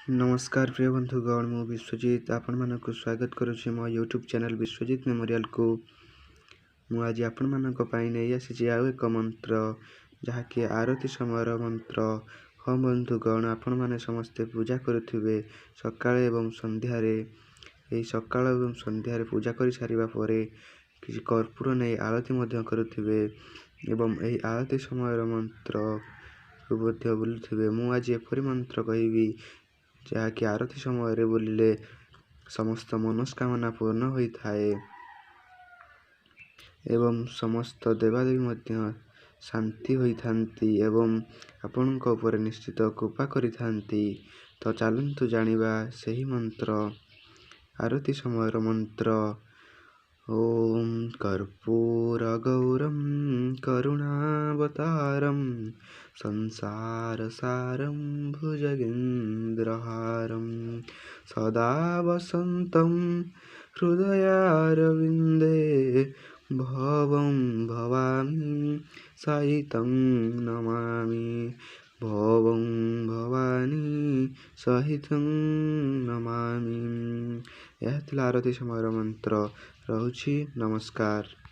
ନମସ୍କାର ପ୍ରିୟ ବନ୍ଧୁଗଣ, ମୁଁ ବିଶ୍ୱଜିତ ଆପଣମାନଙ୍କୁ ସ୍ୱାଗତ କରୁଛି ମୋ ୟୁଟ୍ୟୁବ୍ ଚ୍ୟାନେଲ୍ ବିଶ୍ୱଜିତ ମେମୋରିଆଲକୁ। ମୁଁ ଆଜି ଆପଣମାନଙ୍କ ପାଇଁ ନେଇ ଆସିଛି ଆଉ ଏକ ମନ୍ତ୍ର, ଯାହାକି ଆରତୀ ସମୟର ମନ୍ତ୍ର। ହଁ ବନ୍ଧୁଗଣ, ଆପଣମାନେ ସମସ୍ତେ ପୂଜା କରୁଥିବେ ସକାଳେ ଏବଂ ସନ୍ଧ୍ୟାରେ। ଏହି ସକାଳ ଏବଂ ସନ୍ଧ୍ୟାରେ ପୂଜା କରିସାରିବା ପରେ କିଛି କର୍ପୂର ନେଇ ଆଳତି ମଧ୍ୟ କରୁଥିବେ ଏବଂ ଏହି ଆଳତି ସମୟର ମନ୍ତ୍ରକୁ ମଧ୍ୟ ବୋଲୁଥିବେ। ମୁଁ ଆଜି ଏପରି ମନ୍ତ୍ର କହିବି ଯାହାକି ଆରତୀ ସମୟରେ ବୋଲିଲେ ସମସ୍ତ ମନସ୍କାମନା ପୂର୍ଣ୍ଣ ହୋଇଥାଏ ଏବଂ ସମସ୍ତ ଦେବାଦେବୀ ମଧ୍ୟ ଶାନ୍ତି ହୋଇଥାନ୍ତି ଏବଂ ଆପଣଙ୍କ ଉପରେ ନିଶ୍ଚିତ କୃପା କରିଥାନ୍ତି। ତ ଚାଲନ୍ତୁ ଜାଣିବା ସେହି ମନ୍ତ୍ର, ଆରତୀ ସମୟର ମନ୍ତ୍ର। ଓମ୍ କର୍ପୂର ଗୌରମ କରୁଣାବତାରମ ସଂସାର ସାରମ ଭୁଜଗେନ୍ଦ୍ରହାରମ ସଦା ବସନ୍ତಂ ହୃଦୟାରବିନ୍ଦେ ଭବಂ ଭବାମୀ ସହିତଂ ନମାମି, ଭବଂ ଭବାନୀ ସହିତଂ ନମାମି। ଏହା ଥିଲା ଆରତୀ ସମୟର ମନ୍ତ୍ର। ରହୁଛି, ନମସ୍କାର।